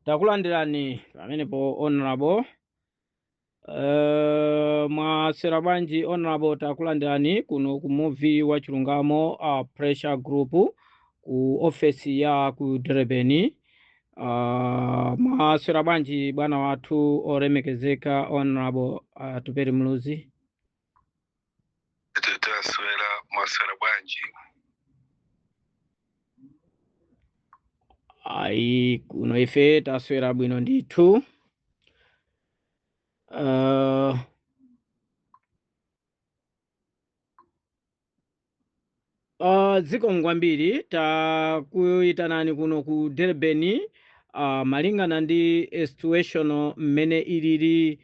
Takulandirani pamenepo, Honorable. Mwaswera bwanji, Honorable? Takulandirani kuno ku Muvi wa Chilungamo Pressure Group ku ofesi ya ku Durban. Mwaswera bwanji, bwana wathu olemekezeka Honorable Atupele Muluzi? Taswera, mwaswera bwanji? Ayi, kuno ife taswera bwino ndithu. Zikomo kwambiri. Takuyitanani kuno ku Durban malingana ndi situation mmene ilili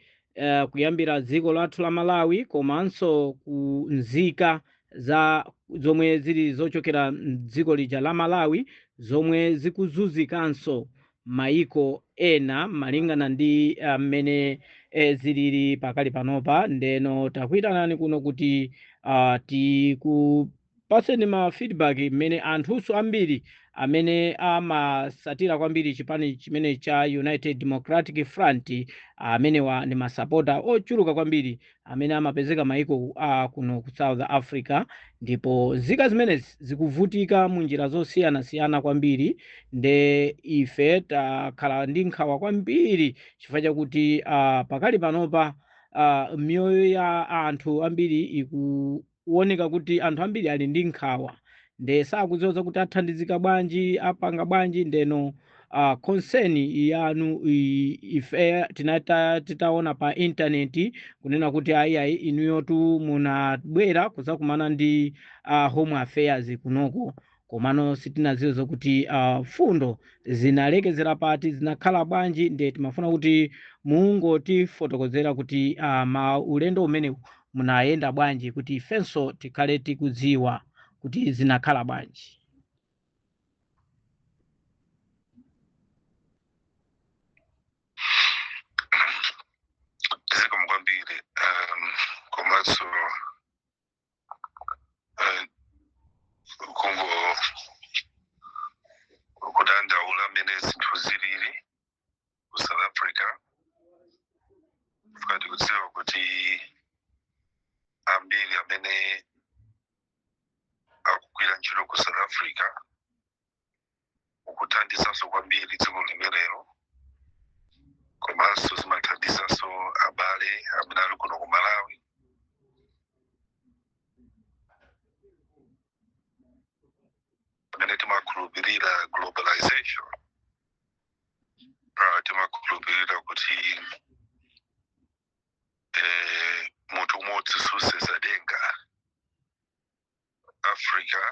kuyambira dziko lathu la Malawi komanso ku nzika za zomwe zili zochokera mdziko lija la Malawi zomwe zikuzunzikanso maiko ena malingana ndi mmene zilili pakali panopa. Ndeno takuyitanani kuno kuti tikupaseni ma feedback mmene anthunso ambiri amene amasatira kwambiri chipani chimene cha United Democratic Front, amenewa ndi masapota ochuluka kwambiri amene amapezeka maiko kuno ku South Africa, ndipo nzika zimenezi zikuvutika mu njira zosiyanasiyana kwambiri. Nde ife takhala ndi nkhawa kwambiri chifukwa chakuti pakali panopa miyoyo ya anthu ambiri ikuoneka kuti anthu ambiri ali ndi nkhawa, nde sakudziwa kuti athandizika bwanji, apanga bwanji. Ndeno concern yanu ife tinata titaona pa intaneti kunena kuti ayi, inuyotu munabwera kuzakumana ndi Home Affairs kunoko, komano sitinadziwe zokuti fundo zinalekezera pati, zinakhala bwanji. Nde timafuna kuti mungotifotokozera kuti ma ulendo umenewu munayenda bwanji, kuti ifenso tikhale tikudziwa kuti zinakhala bwanji. Zikomo kwambiri, komanso kungo kudandaula mmene zinthu zilili ku South Africa, tikati kudziwa kuti ambiri amene akugwira ntchito ku South Africa ukuthandizanso kwambiri dziko limenelo, komanso zimathandizanso abale amene ali kuno ku Malawi amene timakhulupirira globalization, timakhulupirira kuti munthu umodzi susenza denga. Africa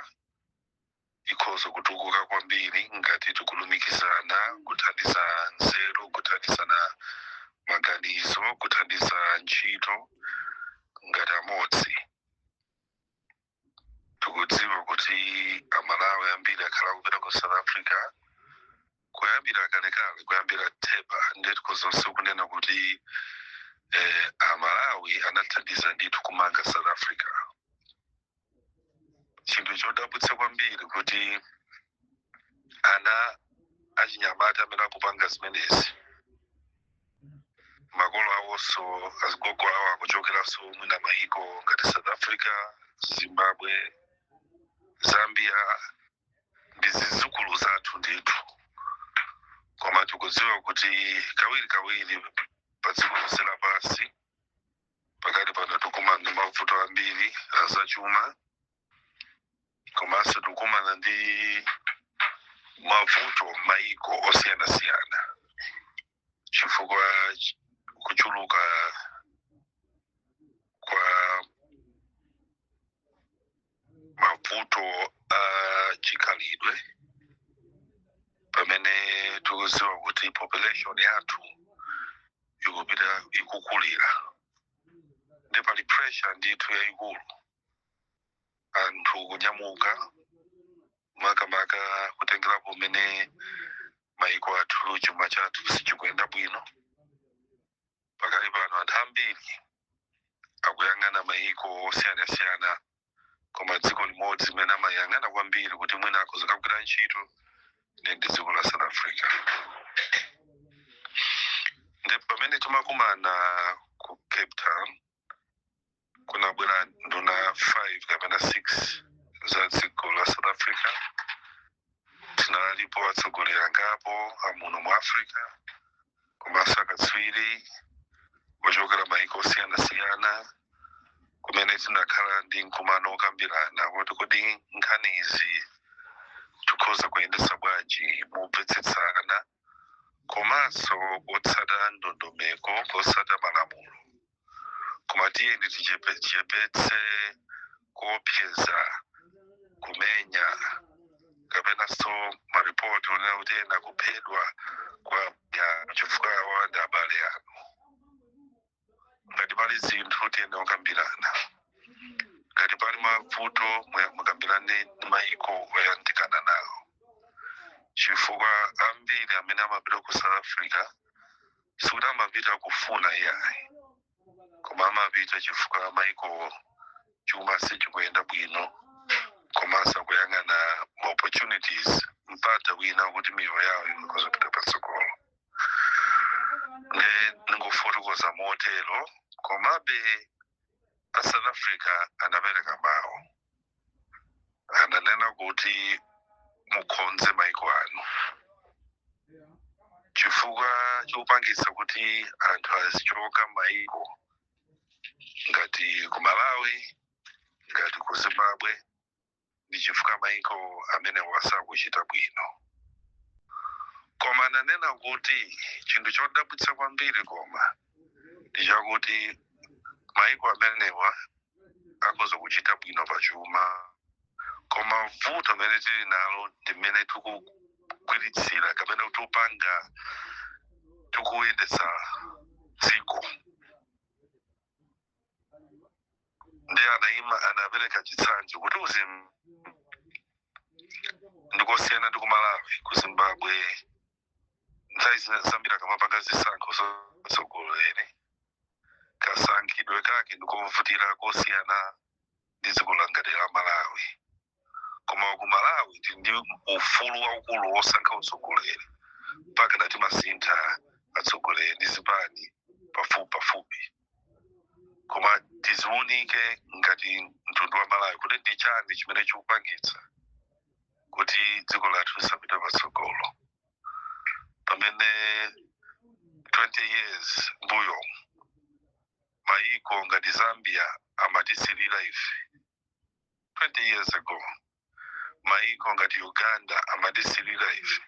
ikhoza kutukuka kwambiri ngati tikulumikizana, kuthandiza nzeru, kuthandizana maganizo, kuthandiza ntchito ngati amodzi. Tikudziwa kuti Amalawi ambiri akhala kupita ku South Africa kuyambira kalekale, kuyambira theba. Ndiye tikhozanso kunena kuti Amalawi anathandiza ndithu kumanga South Africa. Chinthu chodabwitsa kwambiri kuti ana achinyamata amene akupanga zimenezi, makolo awonso, azigogo awo akuchokeranso mwina maiko ngati South Africa, Zimbabwe, Zambia, ndi zidzukulu zathu ndithu. Koma tikudziwa kuti kawiri kawiri pa dziko lonse lapansi pakati pano tikumana ndi mavuto ambiri azachuma, komanso tikumana ndi mavuto maiko osiyanasiyana chifukwa kuchuluka kwa mavuto a chikhalidwe, pamene tikudziwa kuti population yathu ikupita ikukulira, ndi pali pressure ndithu yayikulu, anthu kunyamuka, makamaka kutengerapo mmene maiko athu chuma chathu sichikuyenda bwino pakali pano. Anthu ambiri akuyang'ana maiko osiyanasiyana, koma dziko limodzi limene amayang'ana kwambiri kuti mwina akhoza kugwira ntchito ndi dziko la South Africa. Pamene timakumana ku Cape Town, kunabwera nduna 5 kapena 6 za dziko la South Africa. Tinalipo atsogoleri angapo amuno mu Africa, komanso akatswiri ochokera maiko osiyanasiyana, kumene tinakhala ndi mkumano wokambirana kuti kodi nkhani izi tikhoza kuyendesa bwanji mopfetsetsana komanso kotsata ndondomeko, kotsata malamulo, koma tiyeni tichepetse kuopseza, kumenya, kapenanso maripoti onena kuti ena kuphedwa kwa ya chifukwa awa ndi abale anu. Ngati pali zinthu, tiyeni okambirana. Ngati pali mavuto, mukambirane ndi maiko oyandikana nawo, chifukwa ambiri amene amapita ku South Africa sikuti amapita kufuna iyayi, koma amapita chifukwa maiko chuma sichikuyenda bwino, komanso akuyang'ana ma opportunities, mpata wina kuti miyoyo yawo ikuzopita patsogolo. Ne ningofotokoza motero. Komabe a South Africa anapereka mawu, ananena kuti mukhonze maiko anu, chifukwa chikupangitsa kuti anthu azichoka maiko ngati ku Malawi, ngati ku Zimbabwe, ndi chifukwa maiko amene wasakuchita bwino. Koma ananena kuti chinthu chodabwitsa kwambiri koma ndi chakuti maiko amenewa akhoza kuchita bwino pachuma, koma vuto limene tili nalo ndi mmene tikugwiritsira kapena tikupanga, tikuyendetsa dziko. Ndi anayima anapereka chitsanzo kuti uzim ndikosiyana ndi ku Malawi. Ku Zimbabwe nthawi zambiri akamapanga zisankho zotsogoleri, kasankhidwe kake ndikovutira kosiyana ndi dziko langati la Malawi. Koma ku Malawi tili ndi ufulu waukulu wosankha utsogoleri, mpaka na timasintha atsogoleri ndi zipani pafupi pafupi. Koma tiziwunike ngati mtundu wa Malawi kuti ndi chani chimene chikupangitsa kuti dziko lathu lisapite patsogolo, pamene 20 years mbuyo maiko ngati Zambia amatisirira ife. 20 years ago maiko ngati Uganda amatisirira ife,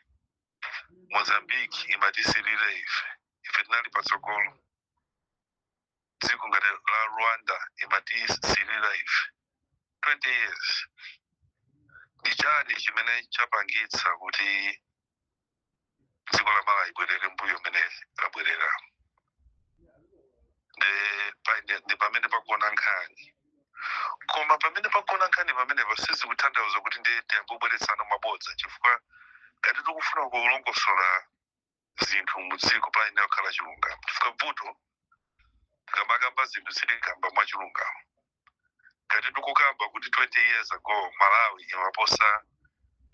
Mozambique imatisirira ife, ife tinali patsogolo. Dziko ngati la Rwanda imatisirira ife 20 years. Ndi chani chimene chapangitsa kuti dziko la Malawi ibwerere mbuyo mene labwerera? Ndi pamene pakuona nkhani. Koma pamene pakuona nkhani pamenepo sizikutanthauza kuti ndiye tiyambobweretsano mabodza, chifukwa ngati tikufuna kulongosola zinthu mudziko, payenera kukhala chilungamo, chifukwa vuto tikamakamba zinthu sitikamba mwachilungamo. Ngati tikukamba kuti 20 years ago Malawi imaposa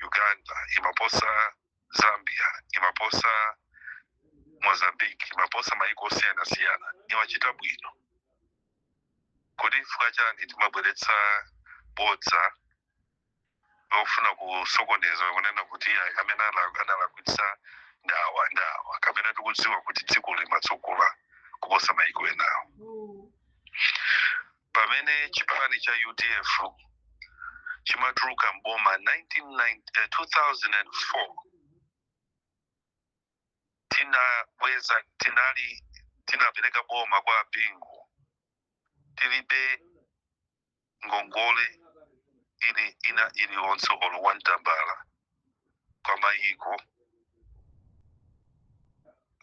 Uganda, imaposa Zambia, imaposa Mozambique, imaposa maiko osiyanasiyana, imachita bwino, kodi chifukwa chani timabweretsa bodza lofuna kusokoneza, kunena kuti ayi, amene analakwitsa ndawa ndawa, kapena tikudziwa kuti dziko limatsogola kuposa maiko enawo? Pamene chipani cha UDF chimatuluka mboma 1990, 2004, tinabweza, tinali tinapereka boma kwa Bingu tilibe ngongole ili ina iliyonse olo wantambala kwa mayiko,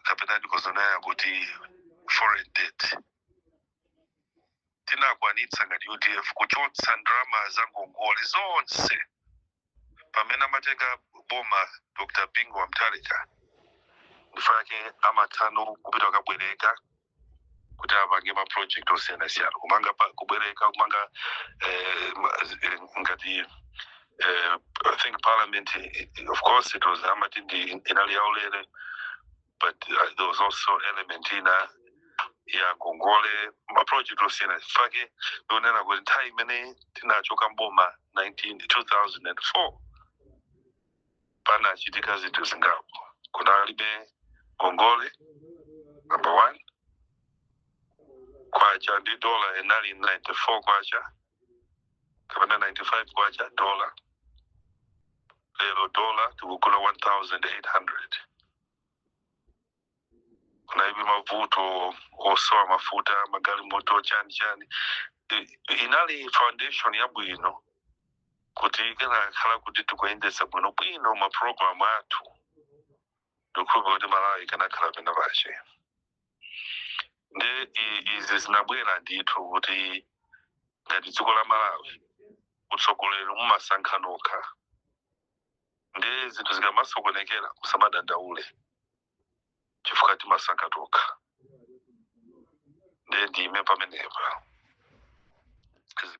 kapena ndikozonaya kuti foreign debt. Tinakwanitsa ngati UDF kuchotsa ndalama za ngongole zonse. Pamene amatenga boma Dr Bingu wa Mutharika, ndifake amathano kupita kukabwereka kuti apange ma project osiyanasiyana, kumanga kubwereka kumanga ngati I think parliament, of course it was amati ndi inali yaulere, but There was also element ina ya ngongole, ma project osiyana. Fake ndionena kuti nthawi imene tinachoka mboma 19 2004 panachitika zinthu zingapo. Kunalibe ngongole, number one. Kwacha ndi dola inali 94 kwacha kapena 95 kwacha dola. Lero dola tikugula 1800. Kunalibe mavuto osowa mafuta, magalimoto, chani chani. Inali foundation yabwino kuti ikanakhala kuti tikuyendetsa bwino bwino ma program athu, ndikukhulupirira kuti Malawi ikanakhala pena pache. Ndi izi zinabwera ndithu kuti ngati dziko la Malawi, utsogoleri mumasankha nokha. Ndi zinthu zikamasokonekera, musamadandaule chifukwa timasankha tokha. Ndiye ndime pamenepa.